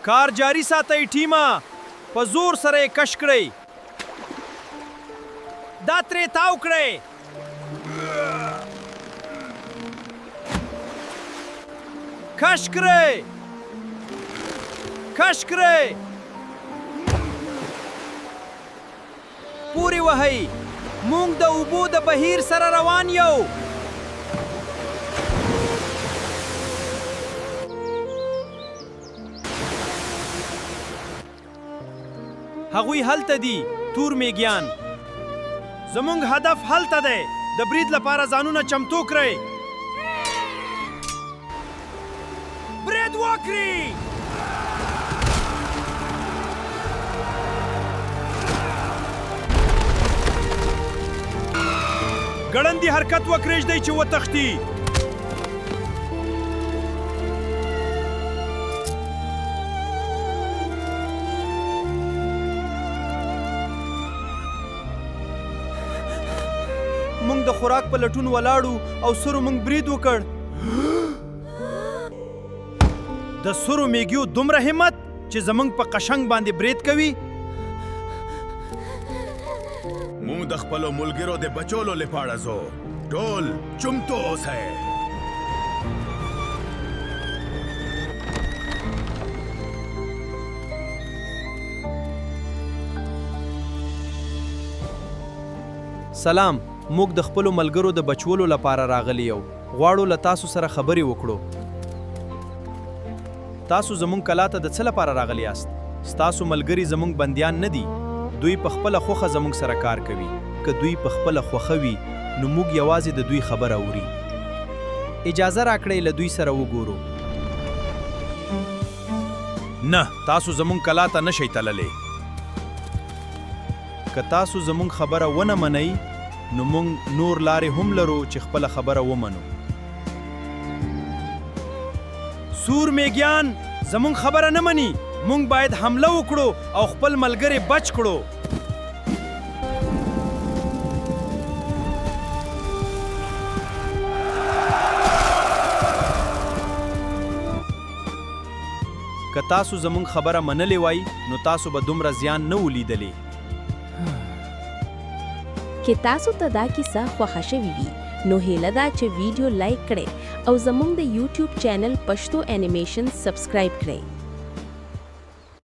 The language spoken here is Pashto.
کار جاري ساتئ ټیمه! په زور سره یې کش کړئ! دا ترې تاو کړئ! کش کړئ! کش کړئ! پورې وهئ! موږ د اوبو د بهیر سره روان یو! هغوی هلته دي، تور میږیان. زموږ هدف هلته دی. د برید لپاره ځانونه چمتو کړئ. برید وکړي. ګړندي حرکت وکړئ چې وتښتي. موږ د خوراک په لټون ولاړو او سرو موږ برید وکړ. د سرو میږیو دومره همت چې زموږ په قشنګ باندې برید کوي. موږ د خپلو ملګرو د بچولو لپاره ځو. ټول چمتو اوسئ. سلام، موږ د خپلو ملګرو د بچولو لپاره راغلي یو. غواړو له تاسو سره خبرې وکړو. تاسو زموږ کلا ته د څه لپاره راغلي یاست؟ ستاسو ملګري زموږ بندیان نه دي. دوی په خپله خوښه زموږ سره کار کوي. که دوی په خپله خوښه وي، نو موږ یوازې د دوی خبره اوري. اجازه راکړئ له دوی سره وګورو. نه، تاسو زموږ کلا ته نه شئ تللی. که تاسو زموږ خبره ونه منئ، نو موږ نور لارې هم لرو چې خپله خبره ومنو. سور میږیان زموږ خبره نه مني، موږ باید حمله وکړو او خپل ملګرې بچ کړو. که تاسو زموږ خبره منلې وای نو تاسو به دومره زیان نه و لیدلی. که تاسو ته دا کیسه خوښه شوې وي نو هیله ده چې ویډیو لایک کړئ او زموږ د یوټیوب چینل پښتو انیمیشن سبسکرایب کړئ.